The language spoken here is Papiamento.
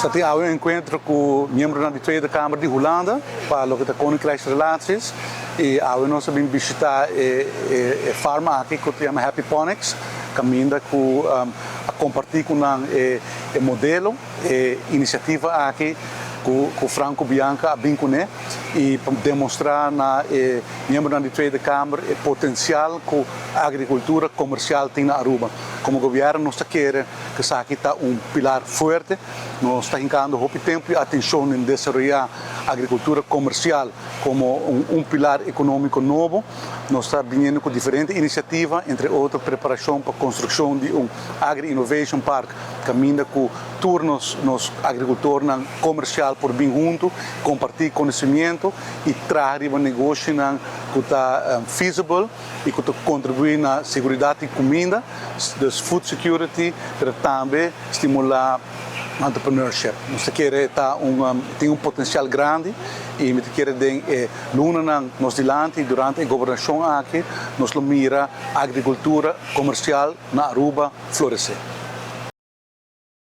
Nos tin un encuentro cu miembronan di Tweede Kamer di Hulanda pa loke ta Koninkrijksrelaties y awe nos a bin bishita e farm aki cu ta yama Happy Ponics, caminda cu a comparti cu nan e modelo, e iniciativa aki cu Franco Bianca a bin cune y pa demostra na e miembronan di Tweede Kamer e potencial cu agricultura comercial tin na Aruba. Como gobierno nos ta kere cu esaki ta un pilar fuerte. Nos ta hincando hopi tempo y atencion den desaroya agricultura comercial como un pilar economico nobo. Nos ta biniendo cu diferente iniciativa, entre otro preparacion pa construccion di un Agri Innovation Park, caminda cu tur nos agricultornan comercial por bin hunto, comparti conocimento y traha un negoshi cu ta feasible y cu ta contribui na seguridad di cuminda, dus food security, pero tambe stimula entrepreneurship. Nos kier tin un potencial grandi y mi kier den lunanan nos dilanti durante e gobernacion aki, nos lo mira agricultura comercial na Aruba florece.